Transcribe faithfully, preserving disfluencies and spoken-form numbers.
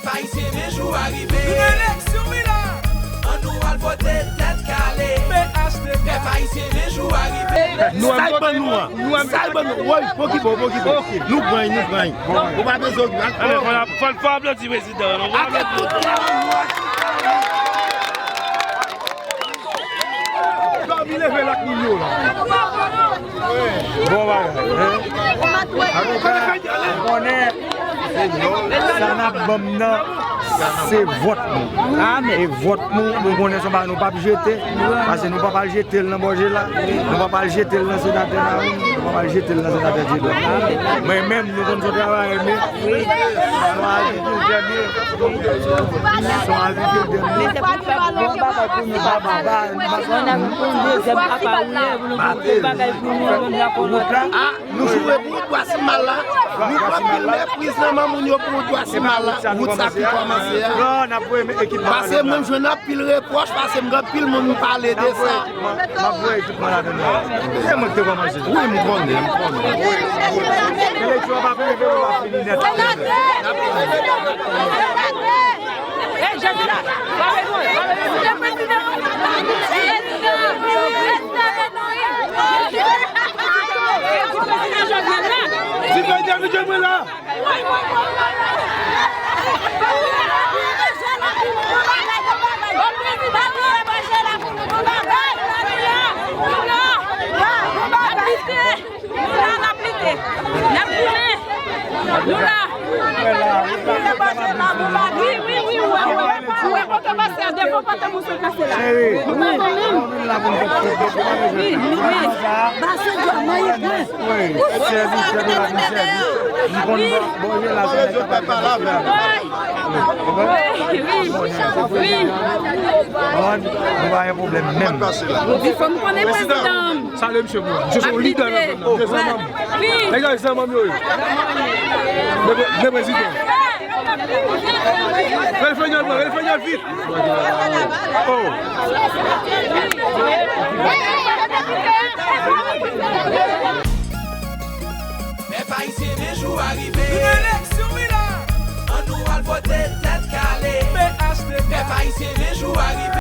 Pèp ayisyen, men jou a rive. Vin eleksyon, wi la. Ann nou al vote tèt kale. P H T K. Pèp ayisyen, men jou a rive. Nou menm, sa y ban nou an. Nou menm, sa y ban nou. Woy, pokipo, pokipo. Nou pran, nou pran. Ou pa bezwen okipe. Fò, fò, fò aplodi prezidan an, non? Fò aplodi. Dòmi leve lak moun yo la. Bon bagay, hein? Ou konnen, sa n ap ban m nan, se vòt nou. E vòt nou, nou konnen se yon bagay nou p ap jete, paske nou p ap al jete l nan Bòjela, nou p ap al jete l nan senatè Marin, nou p ap al jete l nan senatè Dieudonne. Mwen menm, nou konn se yon travayè, men, nou agrikiltè, men, Son agrikiltè, men se pou fè bon bagay pou nou, papa. Bon bagay pou nou, dezyèm papa ou ye, pou nou fè bon bagay pou nou, nou konn sa konn. Ah, nou joure pou wout Bwasimal la. Nou pran pil mepriz nan men moun yo pou wout Bwasimal la. Wout sa ki kòmanse a. Pase mwen jwenn anpil repwòch, pase m gen anpil moun m pale de sa. M ap voye tout mwen ladan nan. Se mwen ki te kòmanse. Wi, m konnen, m konnen. Eleksyon an pa fini, fè w pa fini nèt. Ti fè dènye jèn mwen la. Wi, wi, wi, wi. Ou wè kote pase a, devan kote moun sot pase la. Cheri. Ou wè menm. Wi, wi. Pase dwa mwen. Wi, sèvi, sèvi la, vin sèvi. M konn bon, bon, je la, se nèg k ap pale. Wi, wi. Nou pa gen pwoblèm menm. Di fò m konnen prezidan. Salye misye pou mwen. Misye se yon lidè nan zòn nan. Misye se yon manm. Wi. Nèg yo se manm yo ye. Men pre-, men prezidan. Rele Fanyòl, bro. Rele Fanyòl vit. Oh. Pèp ayisyen, men jou a rive. Vin eleksyon, wi la. Ann nou al vote tèt kale. P H T K. Pèp ayisyen, men jou a rive.